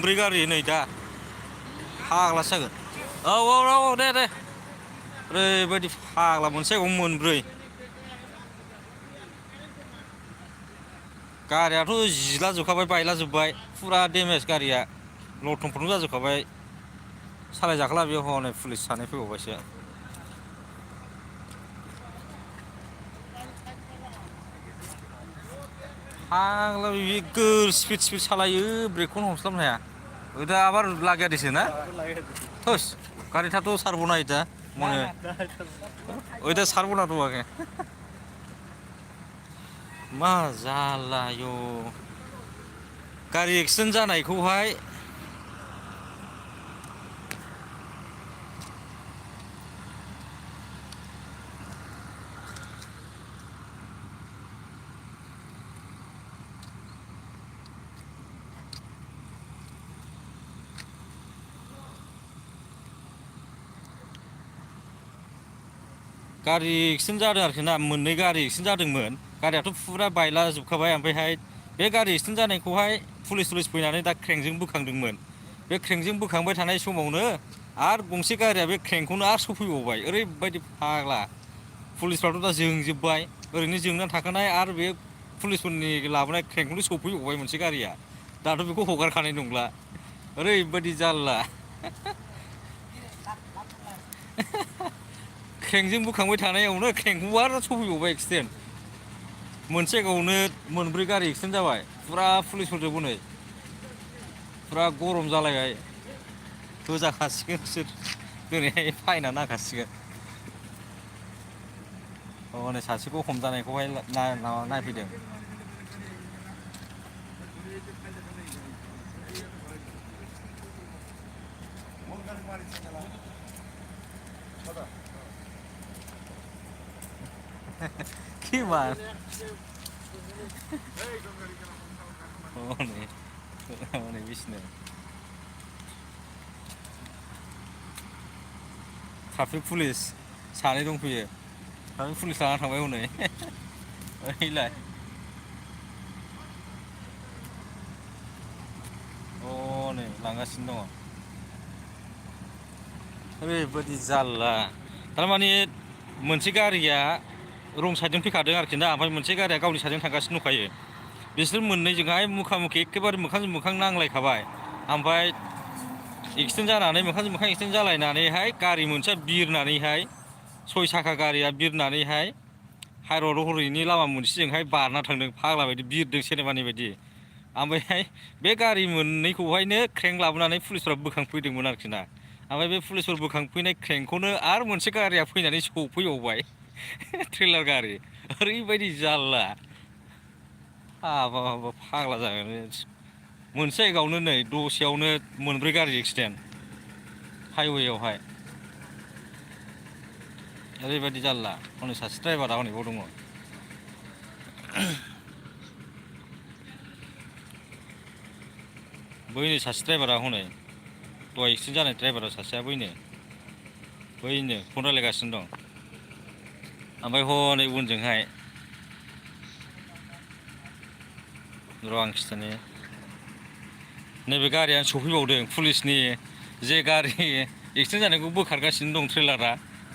मोनब्रै गारि नै दा फाग्लासो जागोन औ दे ओरैबायदि फाग्ला मोनसे जायगायावनो मोनब्रै गारियाथ' जिलाजोबखाबाय बायलाजोब्बाय फुरा डेमेज गारिया लथं फथं जाजोबखाबाय सालायजाखाला बेयाव हनै पुलिस सानै फैबावबायसो फाग्ला गोर स्पिड सालायो ब्रेकखौनो हमस्लाबनो हाया ওইটা আবার লাগিয়ে দিছে না থস গাড়িটা তো ছাড়বো না এটা মনে ওইটা ছাড়বো না তোমাকে मा जालायो गारि एक्सिडेन्ट जानायखौहाय गारि एक्सिडेन्ट जादों आरोखि ना मोननै गारि एक्सिडेन्ट जादोंमोन गारियाथ' फुरा बायलाजोबखाबाय ओमफ्रायहाय बे गारि एक्सिडेन्ट जानायखौहाय पुलिस फैनानै दा क्रेंजों बोखांदोंमोन बे क्रेंजों बोखांबाय थानाय समावनो आरो गंसे गारिया बे क्रेंखौनो आरो सफैबावबाय ओरैबायदि फाग्ला पुलिसफ्राथ' दा जोंजोब्बाय ओरैनो जोंनानै थाखानाय आरो बे पुलिसफोरनि लाबोनाय क्रेंखौनो सफैबावबाय मोनसे गारिया दाथ' बेखौ हगारखानाय नंला ओरैबायदि जारला क्रेंजों बोखांबाय थानायावनो क्रेंखौ आरो सफैबावबाय एक्सिडेन्ट मोनसे जायगायावनो मोनब्रै गारि एक्सिडेन्ट जाबाय फुरा पुलिसफोरजों हनै फुरा गरम जालायबाय होजाखासिगोन बिसोर दिनैहाय फाइना नांखासिगोन हनै सासेखौ हमजानायखौहाय नायफैदों Gimana? nih bisnis. Traffic police सानै दंफैयो traffic police लाना थांबाय हनै ओइलाय नै लांगासिनो दङ ओरैबायदि जारला थारमाने मोनसे गारिया रं साइडजों फैखादों आरोखि ना ओमफ्राय मोनसे गारिया गावनि साइडजों थांगासिनो दंखायो बिसोर मोननैजोंहाय मुखामुखि एखेबारे मोखांजों मोखां नांलायखाबाय ओमफ्राय एक्सिडेन्ट जानानै मोखांजों मोखां एक्सिडेन्ट जालायनानैहाय गारि मोनसेया बिरनानैहाय सय साखा गारिया बिरनानैहाय हाइरड हरैनि लामा मोनसेजोंहाय बारना थांदों फाग्ला बायदि बिरदों सिनेमानि बायदि ओमफ्रायहाय बे गारि मोननैखौहायनो क्रेंक लाबोनानै पुलिसफ्रा बोखांफैदोंमोन आरोखि ना ओमफ्राय बे पुलिसफोर बोखांफैनाय क्रेंकखौनो आरो मोनसे गारिया फैनानै सौफैबावबाय ट्रेलार गारि ओरैबायदि जारला हाबाब फाग्ला जागोन मोनसे जायगायावनो नै दसेयावनो मोनब्रै गारि एक्सिडेन्ट हाइवेआवहाय ओरैबायदि जारला हनै सासे ड्राइभारा हनैबाव दङ बैनो सासे ड्राइभारा हनै दहाय एक्सिडेन्ट जानाय ड्राइभारा सासेया बैनो फन रायलायगासिनो दं ओमफ्राय हनै उनजोंहाय र' आं खिथानि नैबे गारियानो सफैबावदों पुलिसनि जे गारि एक्सिडेन्ट जानायखौ बोखारगासिनो दं ट्रेलारा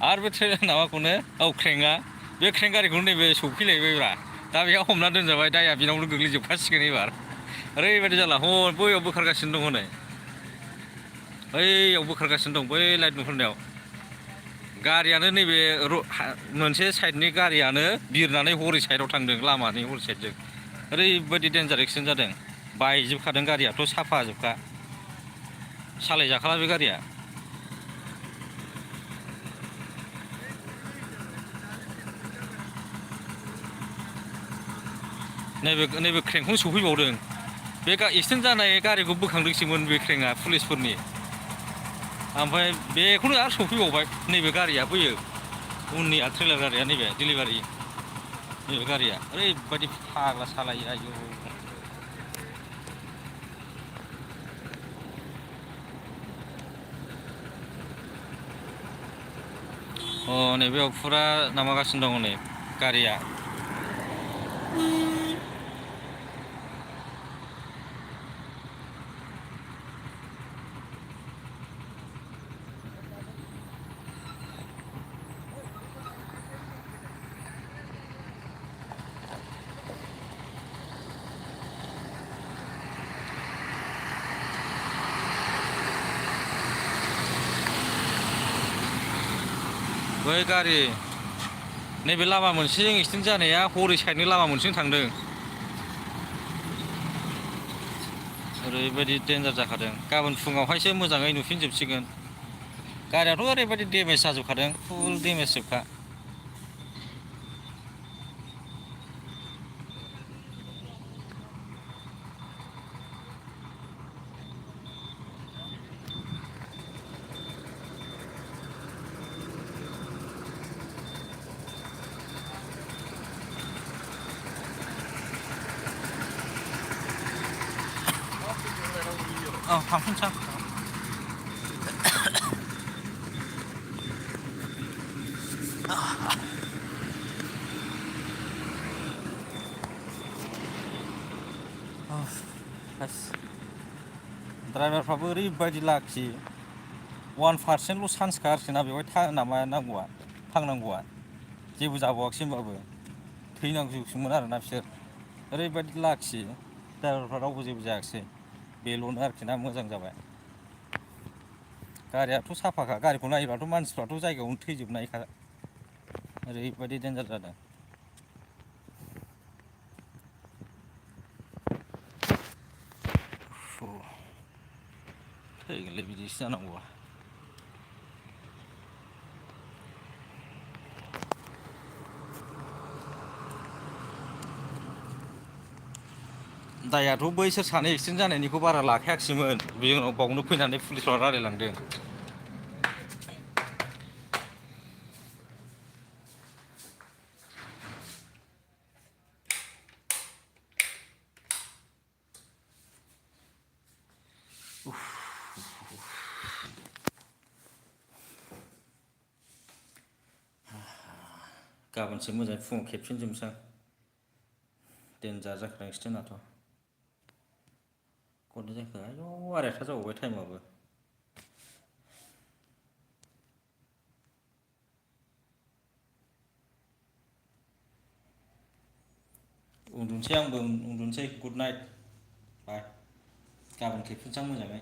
आरो बे ट्रेलार माबाखौनो क्रेंकआ बे क्रेंक गारिखौनो नैबे सौफैलायबायब्रा दा बेहा हमना दोनजाबाय दाया बिनावनो गोग्लैजोबखासिगोन एबार ओरैबायदि जाला बैयाव बोखारगासिनो दं हनै बैयाव बोखारगासिनो दं बै लाइट नुहुरनायाव गारियानो नैबे मोनसे साइडनि गारियानो बिरनानै हरै साइडआव थांदों लामानि हरै साइडजों ओरैबायदि डेन्जार एक्सिडेन्ट जादों बायजोबखादों गारियाथ' साफाजोबखा सालायजाखाला बे गारिया नैबे क्रेंकखौनो सौफैबावदों बे एक्सिडेन्ट जानाय गारिखौ बोखांदोंसोमोन बे क्रेंकआ पुलिसफोरनि ओमफ्राय बेखौनो आरो सौफैबावबाय नैबे गारिया फैयो उननिया ट्रेलार गारिया नैबे डिलिभारि नैबे गारिया ओरैबायदि फाग्ला सालायो आयु नैबेयाव फुरा माबागासिनो दङ नै गारिया बै गारि नैबे लामा मोनसेजों एक्सिडेन्ट जानाया हरै साइडनि लामा मोनसेजों थांदों। ओरैबायदि डेन्जार जाखादों। गाबोन फुङावहायसो मोजाङै नुफिनजोबसिगोन। गारियाथ' ओरैबायदि डेमेज जाजोबखादों, फुल डेमेज जोबखा। औ थांफिनसां। ड्राइभारफ्राबो ओरैबायदि लाखि 1% चान्सखा आरोखि ना बेवहाय नांगौआ थांनांगौआ जेबो जाबावाखिसै होनबाबो थैनांगौसोमोन आरोना बिसोर ओरैबायदि लाखि ड्राइभारफ्रा रावबो जेबो जायाखिसै बेल'नो आरोखि ना मोजां जाबाय। गारियाथ' साफाखा गारिखौ नायोब्लाथ' मानसिफ्राथ' जायगायावनो थैजोबनायखा ओरैबायदि डेन्जार जादों। थैगोनलै बिदिसो जानांगौआ। दायआथ' बैसोर सानै एक्सिडेन्ट जानायनिखौ बारा लाखायाखिसैमोन बे उनाव बावनो फैनानै पुलिसफ्रा रायलायलांदों। गाबोनसो मोजाङै फुङाव खेबफिनजोबनोसै आं। डेन्जार जाखादों एक्सिडेन्टआथ'। खननै जाखो आयौ 2:30 जाबावबाय टाइमाबो। उन्दुनोसै आंबो उन्दुनोसै गुड नाइट बाय। गाबोन खेबफिनसै आं मोजाङै।